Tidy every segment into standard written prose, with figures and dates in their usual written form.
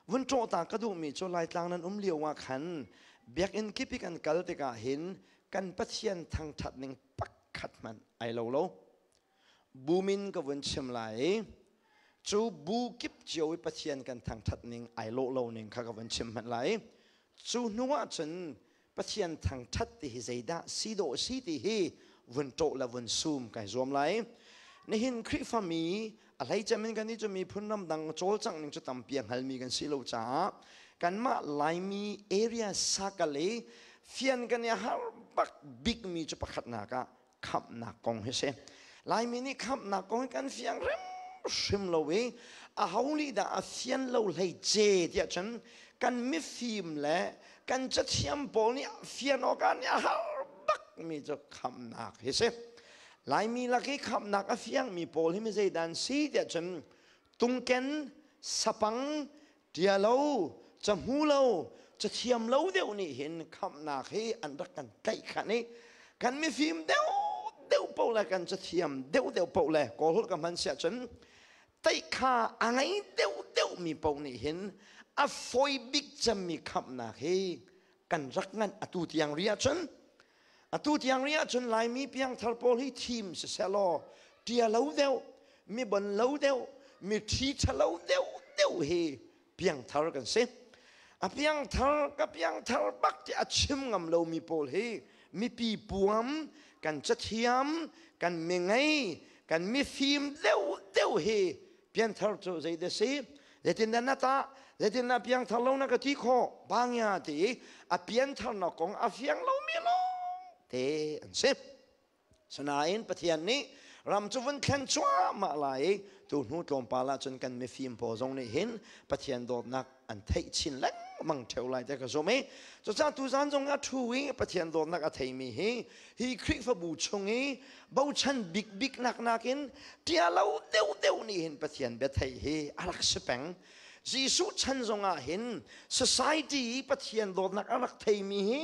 Vun ṭawh ta ka duhmi cu Laitlang nan um lio ah khan biakinn kip i kan kal tikah hin kan Pathian thangṭhat ning pakhat hmanh ai lo lo. Bu min ka vun chim lai i cu bu kip cio i Pathian kan thangṭhat ning ai lawh lo ning kha ka vun chim hmanh lai. Cu hnu ah cun Pathian thangṭhat ti hi zeidah si dawh si ti hi vun ṭawh le vun sum kai zuam lai. Nihin Khrihfami a hleicem in kan nih cu miphun ramdang cawlcangh ning cu tampi a hngalmi kan si lo caah kanmah Laimi area sakal i fian kan i har bak bikmi cu pakhatnak ah khamhnak kong hi si. Laimi nih khamhnak kong hi kan fiang hrimhrim lo i aho nih dah a fian lo hlei ce tiah cun kan mifim le kan cathiam pawl nih fian awkah nih a har bakmi cu khamhnak hi si. Laimi lak i khamhnak a fiangmi pawl hi mi zeidan si tiah cun tungken, sapang, ṭialo, cahmu lo, cathiam lo deuh nih hin khamhnak hi an rak kan tlaih khan i kan mifim deuh deuh paoh le kan cathiam deuh deuh paoh le Kawl holh ka hman siah cun teihkha a ngei deuh deuh mi paoh nih hin a fawi bik cemmi khamhnak hi kan rak nganh atu tiang ri ahcun atu tiang ri ahcun Laimi piangthar pawl hi thim sisehlaw ṭia lo deuh mi bon lo deuh mi ṭhi ṭhalo deuh deuh hi piangthar kan si. A piangthar ka piangthar bak ti a chim ngam lomi pawl hi mipi puam kan cathiam kan mingei kan mifim deuh deuh hi pianthar cu zeidah si zeitindah na tah zeitindah piangthar lo na ka ti khawh bangya ti i a piantharnak kong a fiang lomi lawng te an si. Sinain Pathian nih ram cu vun thlen cuahmah lai i tu hnu tlawmpal ah cun kan mifim pawl zong nih hin Pathian dawtnak an theih chin lengmang ṭheo lai te ka zum i cucaah tuzan zong ah ṭhu i Pathian dawtnak a theimi hi hi Khrihfabu chung i bochan bikbik nak nakin ṭialo deuhdeuh nih hin Pathian bia theih hi a rak si peng. Jesuh chan zong ah hin society i Pathian dawtnak a rak theimi hi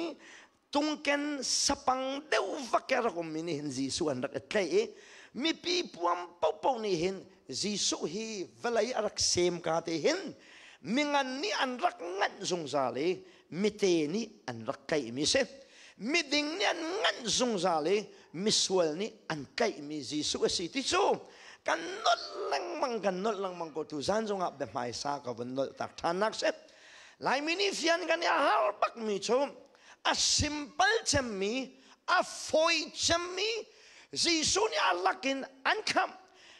tungken sapang deuh vak a rak ummi nih hin Jesuh an rak i tlaih i mipi puam paohpaoh nih hin Jesuh hi vawlei a rak sem ka te hin mingan nih an rak nganh zungzal i mite nih an rak tlaihmi si. Miding nih an nganh zungzal i misual nih an tlaihmi Jesuh a si ti cu kan nolh lengmang kan nolh lengmang ko tu zan zongah biahmaisa ka vun nolh tak ṭhan nak si. Laimi nih fian kan i a har bakmi cu a simple cemmi a fawi cemmi Jesuh nih a lakin an khamh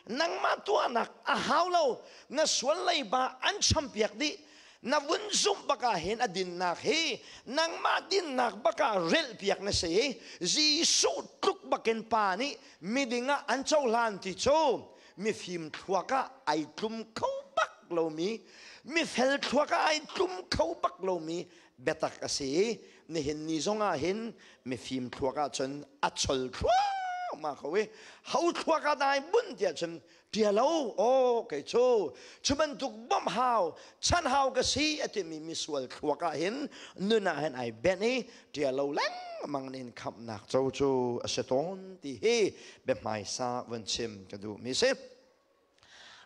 nangmah tuahnak a hau lo na sual leiba an champiak dih na vun zumh bak ah hin a dinnak hi nangmah dinnak bak ah relhpiak na si i Jesuh tluk bakin pa nih miding ah an cohlan ti cu mifim thluak ah ai tlum kho bak lomi mifel thluak ah ai tlum kho bak lomi biatak a si i nihin ni zong ah hin mifim thluak ah cun a chol thluahmah ko i ho thluak ah dai bunh tiah cun ṭialo aw kei cu cu bantuk bawmh hau chan hau ka si a timi misual thluak ah hin nun ah hin ai benh i ṭialo lengmang in khamhnak co cu a si tawn ti hi biahmaisa vun chim ka duhmi si.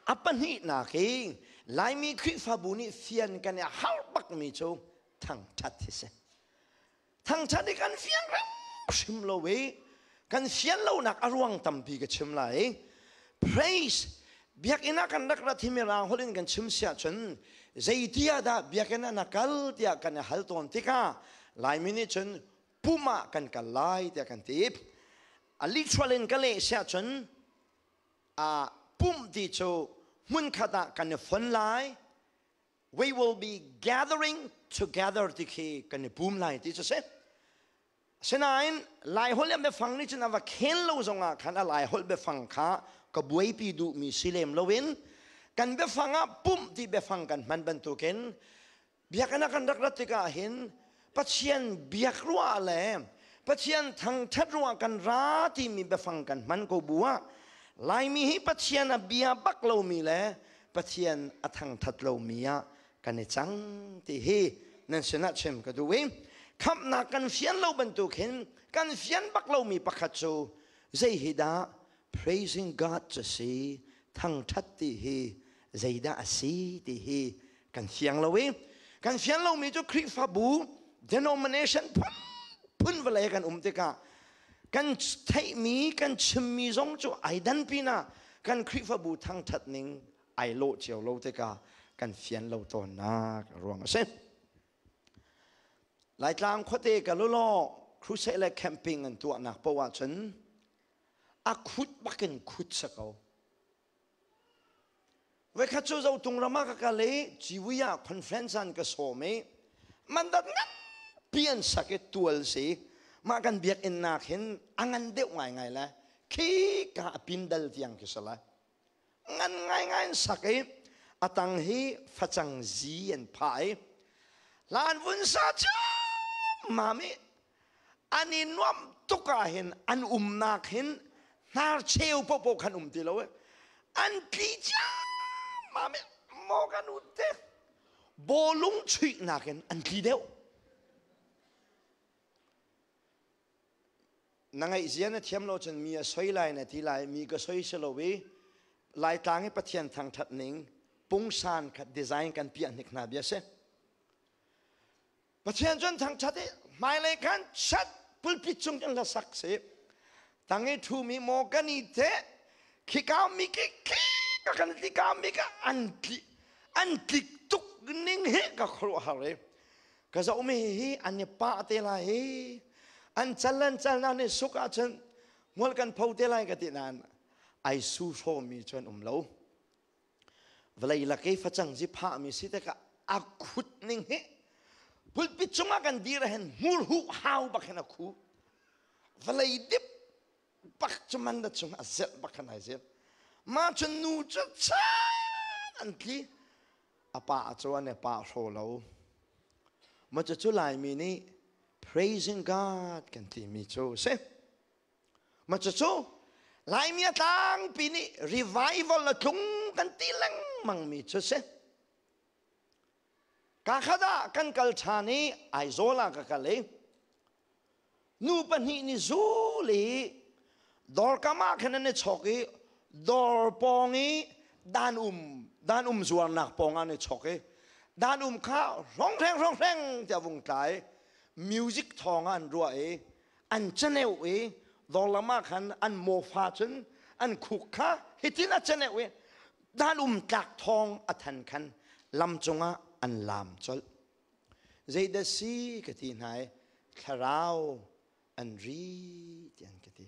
A pahnihnak hi Laimi Khrihfabu nih fian kan i harh bakmi cu thangṭhat hi si. Thangṭhat hi kan fian hrimhrim lo i kan fian lonak a ruang tampi ka chim lai. Praise biakinn ah kan rak rat hi mirang holh in kan chim siah cun zeiti ah dah biakinn ah na kal tiah kan i hal tawn tikah Laimi nih cun pum ah kan kal lai tiah kan ti. A literal in ka leh siah cun pumh ti cu hmunkhat ah kan i fon lai. We will be gathering together ti khi kan i pum lai ti cu si. Asinain Laiholh le biafang nih cun a va khen lo zongah khan a Laiholh biafang kha ka buaipi duhmi si lem loin kan biafang ah pumh ti biafang kan hman bantukin biakinn ah kan rak rat tikah hin Pathian biak ruah le Pathian thangṭhat ruah kan ra timi biafang kan hman ko bu ah Laimi hi Pathian a bia bak lomi le Pathian a thangṭhat lomi ah kan i cang ti hi nan sinah chim ka duh i khamhnak kan fian lo bantuk hin kan fian bak lomi pakhat cu zei hi dah praising God cu si thangṭhat ti hi zeidah a si ti hi. Kan fiang lo i kan fian lomi cu Khrihfabu denomination phun phun vawlei kan um tikah kan theihmi kan chimmi zong cu ai dan pinah kan Khrihfabu thangthat ning ai lawh cio lo tikah kan fian lo tawnnak ruang a si. Laitlang khuate ka lulaw crusade le camping an tuahnak poah ahcun a khut bakin khut sa ko. Voikhat cu Zotung ram ah ka kal i Ciwi ah conference an ka sawm i mandat nganpi an sak i tual si mah kan biakinn nak hin a ngan deuh ngaingai le khi ka a pindal tiang khi si lai ngan ngaingai an sak i a tang hi facang zi an phah i hlan vun sa ciammam i an i nuamh tuk ah hin an umnak hin hnarcheu popo khan um ti lo an tli ciammam i maw kan u te bawlung chuihnak in an tli deuh. Na ngaihzia na thiam lo cun mi a soi lai na ti lai. Mi ka soi si lo i Laitlang i Pathian thangthat ning pungsan khat design kan piah hnik hna bia si. Pathian cun thangthat i hmailei khan chat pulpit cung cun hlasak si. Tang i thumi maw kan i te khika mi ki khi ka kan tlika mi ka an tli an tlik tuk ning hi ka khuaruahhar i ka zohmi hi an i pah te lai hi an cal an cal na nih suk ahcun hmual kan pho te lai ka ti nain ai su hrawmi cu an um lo. Vawlei lak i facang zi phahmi si tikah a khut ning hi pulpit cungah kan dir hin hmurhuh hau bak hin a khu. Vawlei dip bak cu man da chung a zelh bak khan ai zel. Mah cun nu cu chan an tli. A pa cu an i pa hraw lo. Mah cu Laimi nih praising God kan timi cu si. Mah cucu Laimi a tlangpi nih revival a tlung kan ti lengmang mi cu si. Ka khat ah kan kal ṭhan i Aizawl ah ka kal i nu pahnih nih zul i dawrkam ah khan an i chawk i dawr pawng i dan um dan um zuarnak pawng ah an i chawk i dan um kha rong hreng rong hreng tiah vung tlai. Music thawng ah an ruah i an caneuh i dawr ah khan an mawfa cun an khuk kha hitin a caneuh i dan um tlak thawng a than khan lam cungah an lam colh. Zeidah si ka ti hna i thlarau an ri ti an ka ti.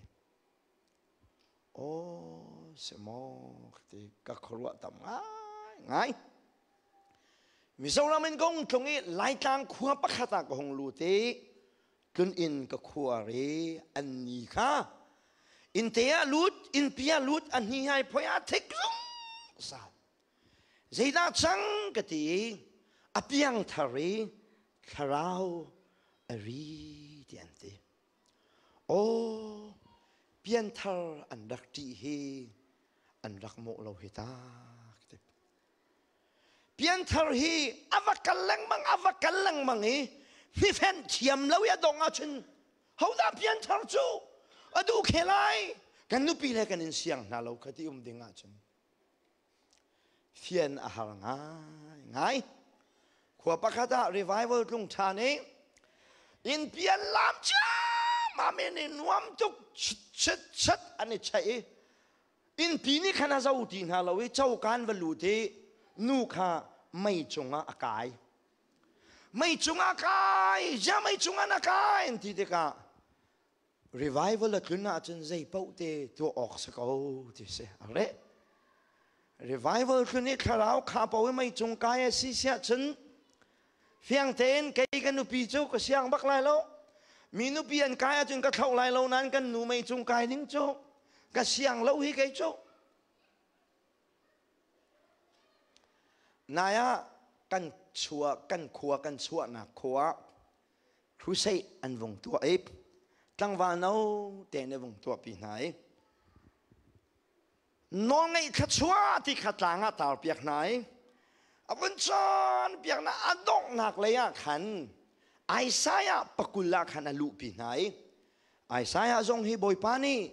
Aw si maw ka ti. Ka khuaruah tam ngai ngai. Mizoram in ka hung tlung i Laitlang khua pakhat ah ka hung lut i tlun inn ka khuar i an ni kha innte ah lut innpi ah lut a hni hai phoi ah thik zungzal. Zeidah cang ka ti i a piangthar i thlarau a ri ti an ti. Aw, pianthar an rak ṭih hi an rak mawh lo hi ta. Pianthar hi a va kal lengmang a va kal lengmang i hnifenh thiam lo i a dong ahcun hodah pianthar cu a duh khe lai. Kan nupi le kan in siang hna lo kha ti um ding ahcun fian a har ngai ngai. Khua pakhat ah revival tlung ṭhan i inn pian lam ciammam in i nuam tuk chit chit an i cheih i innpi nih khan a zo ti hna lo i cokan va lut i nu kha mei cungah a kai. Mei cungah kai ja mei cungah na kai an ti tikah revival a tlun ahcun zei paoh te tuah awk si ko ti si. A re revival tlun i thlarau kha paoh i mei cung kai a si siah cun fiang tein kei ka nupi cu ka siang bak lai lo. Mi nupi an kai ahcun ka thloh lai lo nain kan nu mei cung kai ding cu ka siang lo hi kei cu. Nai ah kan chuah kan khua kan chuahnak khua crusade an vung tuah i tlangval no te nih vung tuahpi hna i nawlngeih thluachuah ti kha tlang ah tar piak hna i a vun cawn piak hna. A donghnak lei ah khan Isaiah pakul ah khan a luhpi hna i Isaiah zong hi Bawipa nih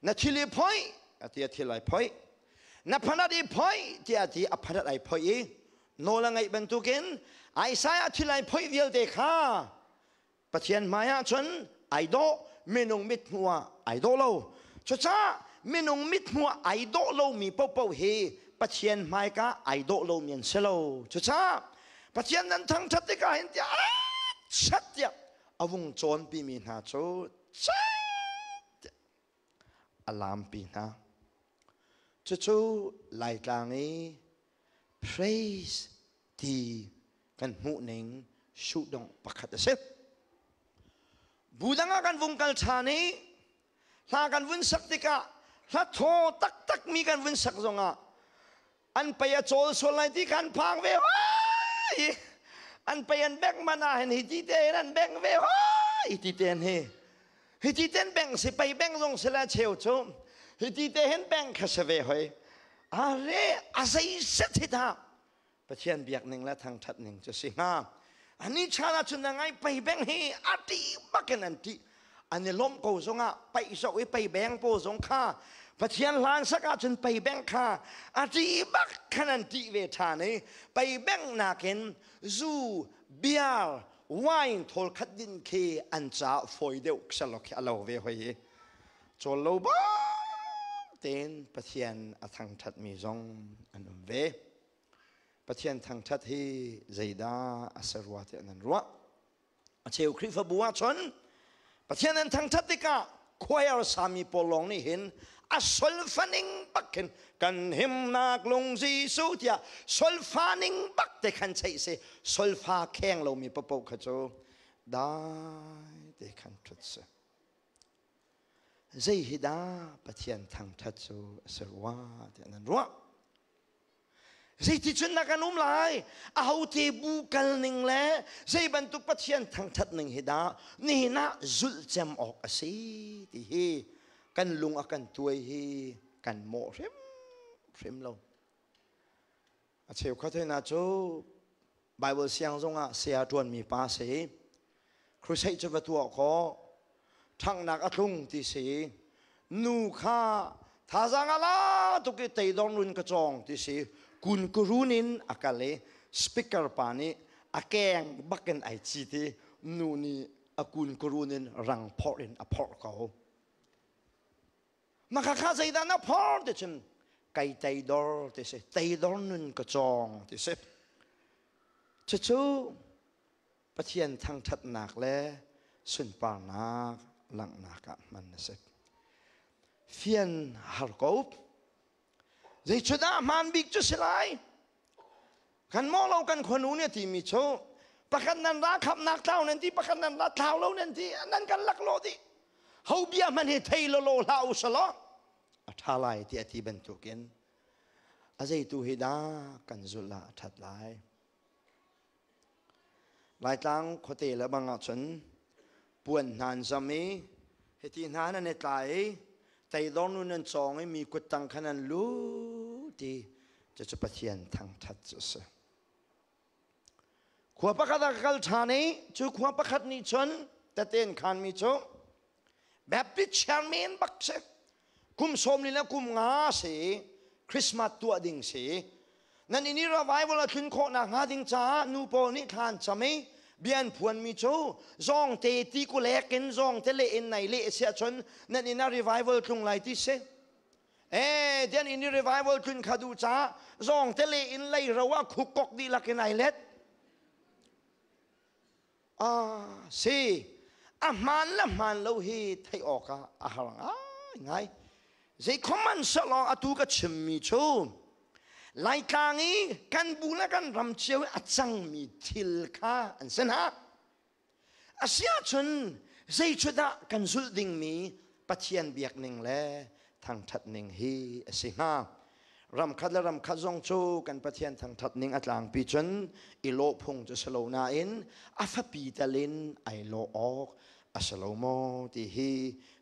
na thil i phoih a ti, a thil ai phoih, na phanat i phoih tiah a ti, a phanat ai phoih i. Nawl a ngaih bantukin Isaiah thil ai phoih vialte kha Pathian hmaiah cun ai dawh, minung mithmuh ah ai dawh lo. Cucaah minung mithmuh ah ai dawh lomi paohpaoh hi Pathian hmaika ai dawh lomi an si lo. Cucaah Pathian nan thangṭhat tikah hin tiah chat tiah a vung cawnpimi hna cu chat a lampi hna. Cucu Laitlang i praise ti kan hmuhning sudong pakhat a si. Bu dang ah kan vung kal ṭhan i hla kan vun sak tikah hla thaw taktak mi kan vun sak zongah an pei a cawl sual lai ti khan phang ve hoi an pei an bengh man ah hin hi ti te in an bengh ve hoi ti te hin hi hi ti ten bengh si pei bengh zong si la cheu cu hi ti te hin bengh kha si ve hoi are a zei set hi ta Pathian biak ning le thangṭhat ning cu si hnga. Ani chan ah cun ngai pei beng hi a ṭih bakin an ṭih. An i lawmh ko zongah paih zoh i pei beng pawl zong kha Pathian hlan sak ahcun pei beng kha a ṭih bak khan an ṭih ve ṭhan i pei beng nakin zu, beer, wine thawl khat din khi an caah fawi deuh selaw khi a lo ve hoi i cawl lo bak tein Pathian a thangṭhatmi zong an um ve. Pathian thangṭhat hi zeidah a si rua tiah nan ruah? A cheu Khrihfabu ahcun Pathian an thangṭhat tikah choir sami pawl lawng nih hin a solfaning bak khin kan himnak lung Jesuh tiah solfaning bak te khan cheih si solfa kheng lomi papoh kha cu dai te khan ṭhut si. Zei hi dah Pathian thangṭhat cu a si rua tiah nan ruah? Zeiticun na kan um lai? Ahote bu kal ning le zei bantuk Pathian thangṭhat ning hi dah nihin ah zulh cem awk a si ti hi kan lung a kan tuai hi kan mawh hrimhrim lo. A cheukhat hna cu Bible siang zongah saya ṭuanmi pa si. Crusade cu va tuah kaw ṭhanghnak a tlung ti si. Nu kha thazaang a la tuk i teidawng run ka cawng ti si. Kun kurun in a kal i speaker pa nih a keng bakin ai cit i nu nih a kun kurun in rang phorh in a phorh ko. Maka kha zeidah na phor ti cun kai teidor ti si teidor nun ka cawng ti si. Cucu Pathian thangṭhatnak le sunparnak langhnak ah hman a si. Fian har ko. Zeicudah hmaan bik cu si lai? Kan maw lo kan khuanu nih a timi cu pakhat nan ra khamnak tlau nan ti pakhat nan ra thlau lo nan ti nan kan lak lo dih. Ho bia hmanh hi thei lo lo hlah u selaw a ṭha lai ti a ti bantukin a zeitu hi dah kan zulh ah a ṭhat lai. Laitlang khuate le bang ahcun puan hna an zam i hiti hna nan i tlai i teidor nu nan cawng i mi kuttang khan an lut i cucu Pathian thangṭhat cu a si. Khua pakhat ah ka kal ṭhan i cu khua pakhat nih cun tete an khanmi cu Baptist chairman bak si. Kum 40 le kum nga si Christmas tuah ding si. Nan inn i revival a tlun khawh nakhnga ding caah nu pawl nih thla an cam i bia an phuanmi cu zawngte ti kulek in zawngte leh in nai leh si ahcun nan inn ah revival tlung lai ti si. Eh, dian inn i revival tlun kha duh caah zawngte leh in lei ro ah khuk kok dihlak in ai let. Ah, si. A hmaan le hmaan lo hi theih awkah a har ngaingai. Zeikhom sehlaw atu ka chimmi cu Laitlang i kan bu le kan ram cio i a cangmi thil kha an si hna. Asiahcun zei cu dah kan zulh dingmi Pathian biakning le thangṭhat ning hi a si hnga? Ramkhat le ramkhat zong cu kan Pathian thangṭhat ning a tlangpi cun i lawh phung cu si lo nain a fapi tal in ai lawh awk a si lo maw ti hi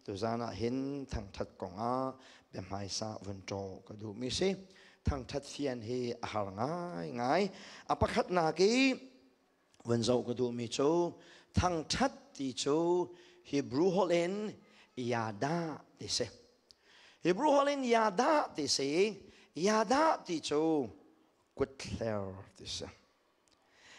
tuzan ah hin thangṭhat kongah biahmaisa vun ṭaw ka duhmi si. Thangṭhat fian hi a har ngaingai. A pakhatnak i vun zoh ka duhmi cu thangṭhat ti cu Hebrew holh in yada ti si. Hebrew holh in yada ti si. Yada ti cu Kutthler ti si.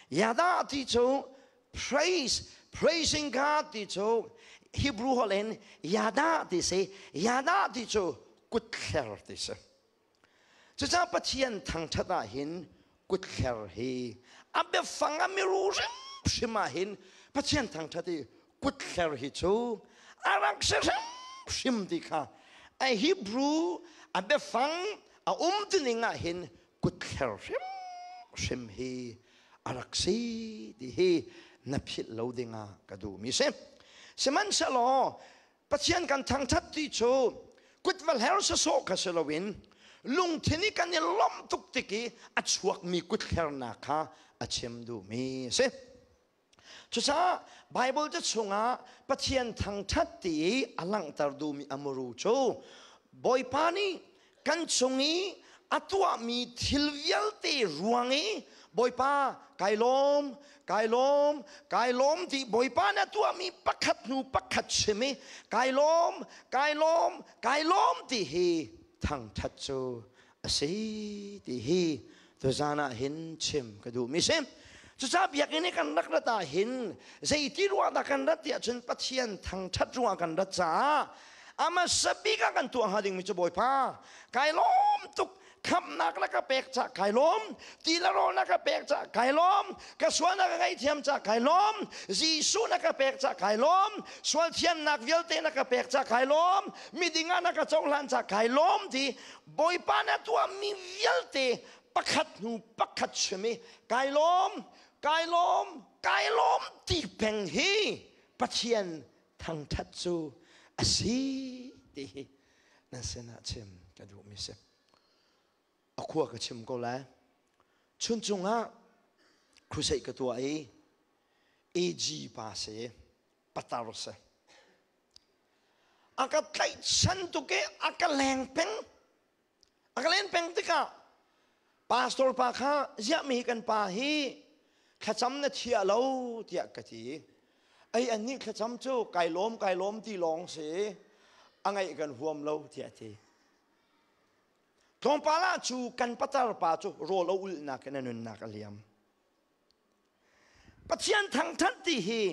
Yada ti cu praise, praising God ti cu Hebrew holh in yada ti si. Yada ti cu kutthler ti si. Cucaah Pathian thangṭhat ah hin kutthler hi a biafang a miru hrimhrim ah hin Pathian thangṭhat i kutthler hi cu a rak si hrimhrim ti kha a Hebrew a biafang a um tining ah hin kutthler hrimhrim hi a rak si ti hi na philh lo dingah ka duhmi si. Sihmanhsehlaw Pathian kan thangṭhat ti cu kut va hler sawsawh kha si loin lungthin i kan i lawmh tuk tik i a chuakmi kuthlernak kha a chim duhmi a si. Cucaah Baibal ca chungah Pathian thangṭhat ti i a langhter duhmi a muru cu Bawipa nih kan chung i a tuahmi thil vialte ruang i Bawipa kai lawm, kai lawm, kai lawm ti Bawipa nih a tuahmi pakhat hnu pakhat chim i kai lawm, kai lawm, kai lawm ti hi thangṭhat cu a si ti hi tuzan ah hin chim ka duhmi si. Cucaah biakinn i kan rak rat ah hin zeiti ruah dah kan rat tiah cun Pathian thangṭhat ruah kan rat caah a hmasa bik ah kan tuah hnga dingmi cu Bawipa kai lawm tuk khamhnak na ka pek ca kai lawm ti le rawl na ka pek ca kai lawm ka sual na ka ngaihthiam ca kai lawm Jesuh na ka pek ca kai lawm sual thiannak vialte na ka pek ca kai lawm miding ah na ka cohlan ca kai lawm ti Bawipa na tuahmi vialte pakhat hnu pakhat chim i kai lawm kai lawm kai lawm ti peng hi Pathian thangthat cu a si ti hi nan sinah chim ka duhmi si. A khua ka chim ko lai. Chuncung ah crusade ka tuah i AG pa si patar si. A ka tlaihchan tuk i a ka leng peng. A ka len peng tikah pastor pa kha ziah mi kan pa hi thlacam na thiah lo tiah ka ti. Ei annih thlacam cu kai lawm kai lawm ti lawng si a ngaih kan huam lo tiah a ti. Tlawmpal ah cu kan patar pa cu rawl a ulhnak in a nunnak a liam. Pathian thangthat ti hi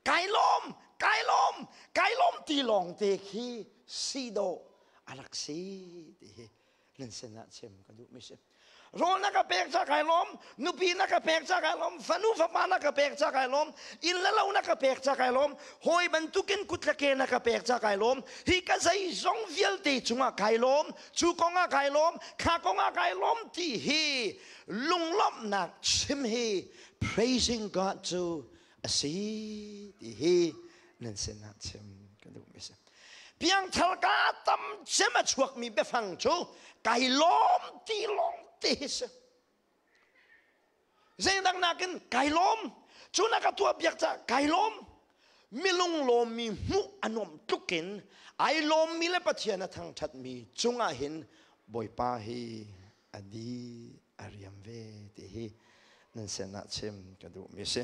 kai lawm kai lawm kai lawm ti lawng te khi si dawh a rak si ti hi nan sinah chim ka duhmi si. Rawl na ka pek ca kai lawm, nupi na ka pek ca kai lawm, fanu fapa na ka pek ca kai lawm, inn le lo na ka pek ca kai lawm, hawi bantukin kut le ke na ka pek ca kai lawm, hi ka zeizong vialte cungah kai lawm, cu kongah kai lawm, kha kongah kai lawm ti hi lunglawmhnak chim hi praising God cu a si ti hi nan sinah chim ka duhmi si. Piangthar ka tam cem a chuakmi biafang cu kai lawm ti lawng ti hi si. Zeidang nakin kai lawm cu na ka tuah biak ca kai lawm milung lawmmi hmuh a nuamh tluk in ai lawmmi le Pathian a thangṭhatmi cungah hin Bawipa hi a di a riam ve ti hi nan sinah chim ka duhmi si.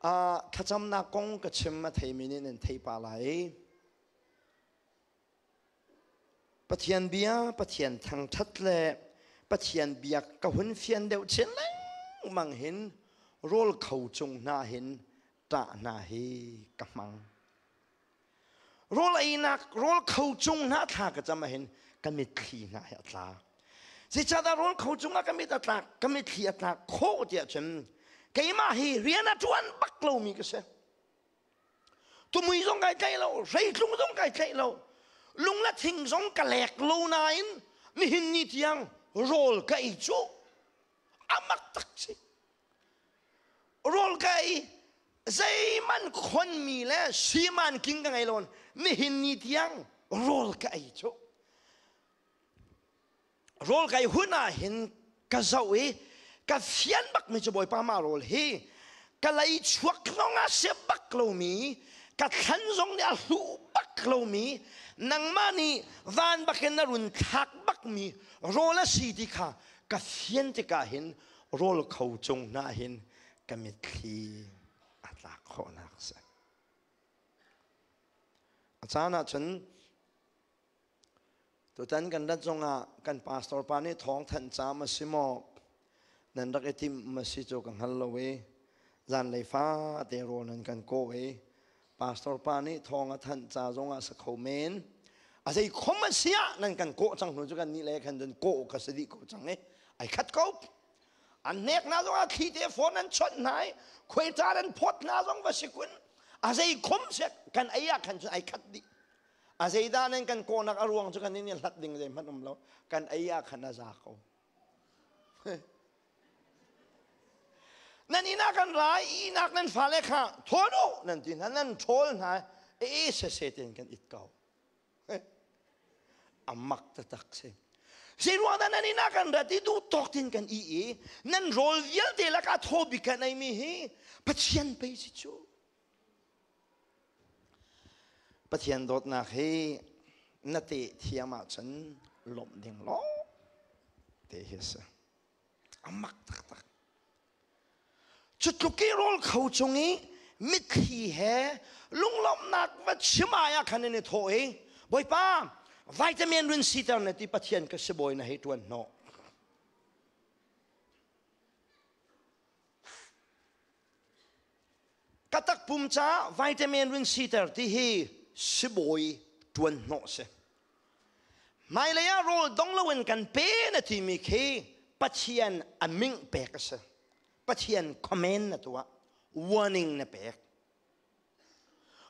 Thlacamnak kong ka chim a theimi nih nan thei pah lai. Pathian bia, Pathian thangṭhat le Pathian biak ka hun fian deuh chin lengmang hin rawl kho cung hna hin ṭah hna hi ka hmang. Rawl einak rawl kho cung hna thla ka cam ahhin ka mitthli hna hi a tla. Zeicahdah rawl kho cungah ka mit a tlak, ka mitthli a tlak khawh tiah cun keimah hi rian a ṭuan bak lomi ka si. Tumui zong kai tlaih lo, hreitlung zong kai tlaih lo, lung le thing zong ka lek lo nain nihin ni tiang rawl ka ei cu amak tak si. Rawl ka ei zeiman khonmi le siman king ka ngei lo nihin ni tiang rawl ka ei cu rawl kai hun ah hin ka zoh i ka fian bakmi cu Bawipa mah rawl hi ka lei chuak zong ah sia bak lomi ka thlan zong nih a hluh bak lomi nangmah nih van bakin na run thlak bakmi rawl a si ti kha ka fian tikah hin rawl kho cung hna hin ka mitthli a tlak khawhnak a si. A caan ah cun Tutan kan rat zongah kan pastor pa nih thawng thanh ca ma si maw nan rak i timh ma si cu ka hngal lo i zanlei fa te rawl nan kan kawh i pastor pa nih thawng a thanh ca zongah sa kho men. A zei khom a si ah nan kan kawh cang hnu cu kan nih le khan cun kawh ka si dih ko cang i ai khat ko. An hnek hna zongah thli te phone an chawnh hna i khuaicar an phawt hna zong va si kun. A zei khom sek kan ei ah khan cun ai khat dih. A zeidah nan kan kawhnak a ruang cu kan in i hlat ding zeihmanh um lo. Kan ei ah khan a za ko. Nan inn ah kan ra i ihnak nan fale kha thawn u nan ti hna, nan ṭhawl hna e sese tein kan it ko. A mak taktak si. Zeiruang dah nan inn ah kan rat i duh tawk tin kan i i nan rawl vialte lakah thaw bik kan eimi hi Pathian pei si cu. Pathian dawtnak hi na teh thiam ahcun lawmh ding lawng te hi a si. A mak taktak. Cu tluk i rawl kho cung i mitthli he lunglawmhnak va chim ai ah khan in i thawh i Bawipa vitamin run siter na ti Pathian ka sibawi na hei ṭuan hnawh. Ka takpum caah vitamin run siter ti hi sibawi ṭuan hnawh si. Hmailei ah rawl dong loin kan pe na timi khi Pathian a ming pek a si. Pathian command na tuah, warning na pek.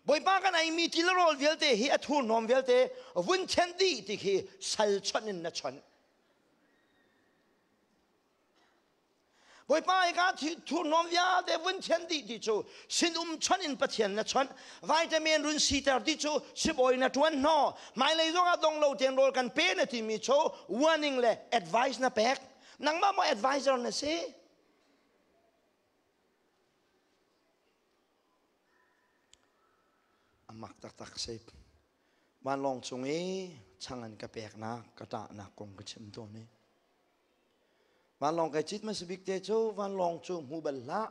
Bawipa kan eimi ti le rawl vialte hi a thurhnawm vialte vun thianh dih ti khi sal chawnh in na chawnh. Bawipa hika thurhnawm vialte vun thian dih ti cu sinum chawnh in Pathian na chawnh. Vitamin run siter ti cu sibawi na ṭuan hnaw. Hmailei zongah dong lo tein rawl kan pe na timi cu warning le advice na pek. Nangmah maw advisor na si? A mak taktak si. Vanlawng cung i chang an ka peknak, ka ṭahnak kong ka chim tawn i. Vanlawng kai cit hmasa bik te cu vanlawng cu hmu bal hlah.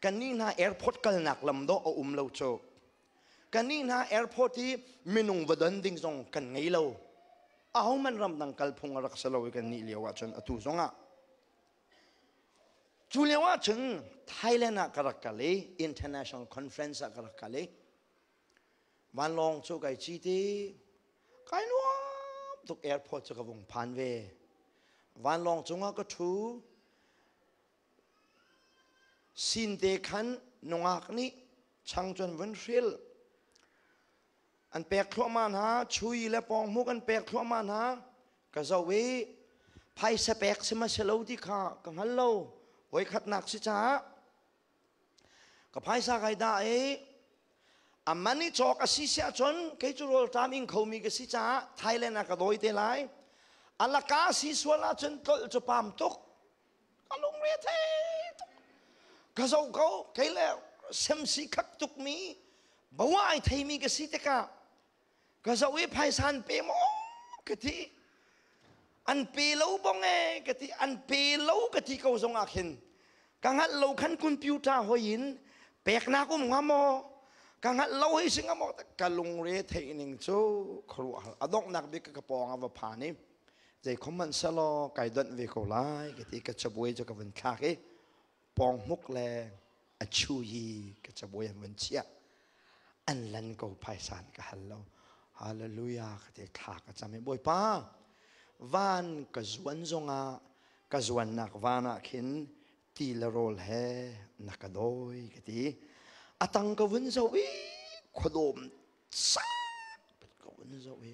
Kannih hna airport kalnak lam dawh a um lo cu. Kannih hna airport i minung va don ding zong kan ngei lo. Ahohmanh ramdang kal phung a rak si lo i kannih lio ahcun atu zongah. Cu lio ahcun Thailand ah ka rak kal i international conference ah ka rak kal i Vanlawng cu kai cit i kai nuam tuk airport cu ka vung phan ve. Vanlawng cungah ka ṭhu. Sinte khan nungak nih chang cun vun hril. An pek thluahmah hna, chui le pawnghmuk an pek thluahmah hna. Ka zoh i phaisa pek si ma si lo ti kha ka hngal lo. Voikhatnak si caah Ka phaisa kai dah i a man i cawk a si siah cun kei cu rawlṭam ing khomi ka si caah Thailand ah ka dawi te lai. A laka si sual ahcun tlolh cu pam tuk. Ka lungre thei tuk. Ka zoh ko kei le semsi khak tukmi bawa ai theimi ka si tikah ka zoh i phaisa an pe maw ka ti. An pe lo bong e ka ti. An pe lo ka ti ko zong ah khin ka hngalh lo khan computer hoi in peknak um hnga maw ka hngalh lo hei si hnga maw ka lungre theih ning cu khuaruahhar a donghnak bik ka pawng a va phan i zei khom hmanh selaw kai donh ve ko lai ka ti. Ka cabuai cu ka vun thlak i pawnghmuk le a chu i ka cabuai an vun chiah. An lan ko phaisa an ka hal lo. Hallelujah ka ti. Thla ka cam i Bawipa van ka zuan zongah ka zuannak van ah khin ti le rawl he na ka dawi ka ti. A tang ka vun zoh i khuadawm sang ka vun zoh i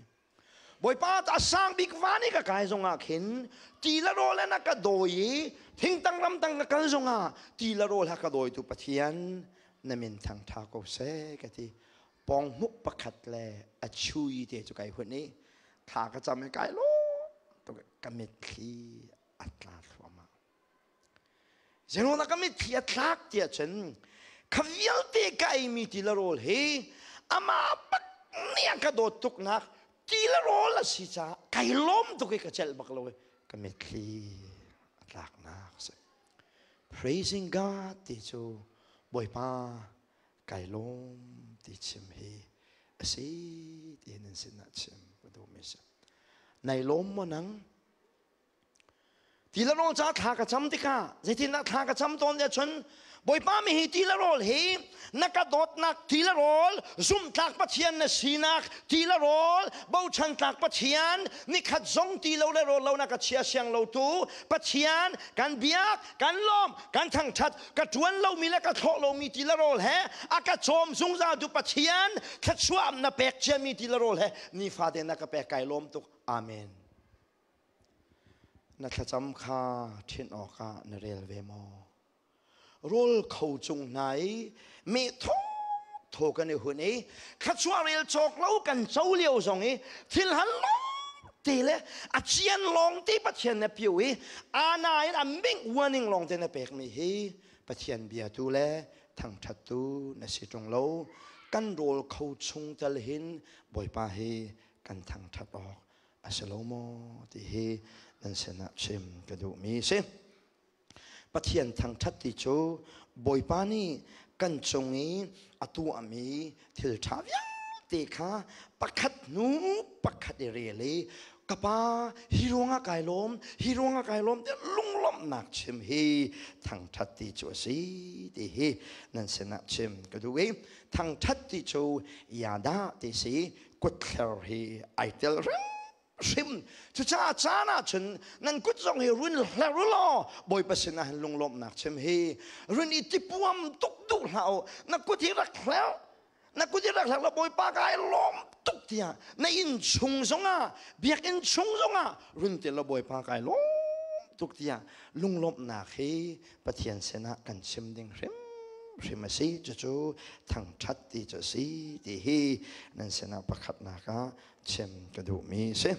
Bawipa a sang bik van i ka kai zongah khin ti le rawl in a ka dawi i thingtang ramtang ka kal zongah ti le rawl ha ka dawitu Pathian na min thangṭha ko seh ka ti. Pawnghmuk pakhat le a chui te cu kai hun i thla ka cam i kai lawm tuk ka mitthli a tla thluahmah. Zeiruangah ka mitthli a tlak tiah cun kha vialte ka eimi ti le rawl hi amah bak nih a ka dawt tuknak ti le rawl a si caah kai lawm tuk i ka celh bak lo i ka mitthli a tlaknak a si. Praising God ti cu Bawipa kai lawm ti chim hi a si ti nan sinah chim ka duhmi si. Nai lawm maw nang? Ti le rawl ca thla ka cam tikah zeitindah thla ka cam tawn cun Bawipa mi hi ti le rawl hi na ka dawtnak ti le rawl zumhtlak Pathian na sinak ti le rawl bochan tlak Pathian nikhat zong ti lo le rawl lo na ka chia siang lo tu Pathian kan biak kan lawm kan thangthat ka tuan lomi le ka thlawh lomi ti le rawl he a ka cawm zungzal tu Pathian thluachuah na pek ciami ti le rawl he nifate na ka pek kai lawm tuk. Amen. Na thlacam kha ṭhinh awkah na rel ve maw? Rawl kho cung hna i meh thawthaw kan i hun i thluachuah rel cawk lo kan co lio zong i thil hal lawngte le a cian lawngte Pathian na pio i ana in a ming uaning lawngte na pekmi hi Pathian biatu le thangṭhattu na si ṭung lo. Kan rawl kho chung tal hin Bawipa hi kan thangṭhat awk a si lo maw ti hi nan sinah chim ka duhmi si. Pathian thangṭhat ti cu Bawipa nih kan cung i a tuahmi thil ṭha vialte kha pakhat hnu pakhat i rel i ka pa hi ruangah kai lawm, hi ruangah kai lawm ti lunglawmhnak chim hi thangṭhat ti cu a si ti hi nan sinah chim ka duh i thangṭhat ti cu yada ti si kutthler hi ai tel hrim. Cucaah caan ah cun nan kut zong hi run hler u law Bawipa sinah hin lunglawmhnak chim hi run i tipuam tuk duh hlah u. Na kut hi rak hler, na kut hi rak hler law Bawipa kai lawm tuk tiah na inn chung zongah, biakinn chung zongah run ti law Bawipa kai lawm tuk tiah lunglawmhnak hi Pathian sinah kan chim ding hrim hrim a si. Cucu thangṭhat ti cu a si ti hi nan sinah pakhatnak ah chim ka duhmi a si.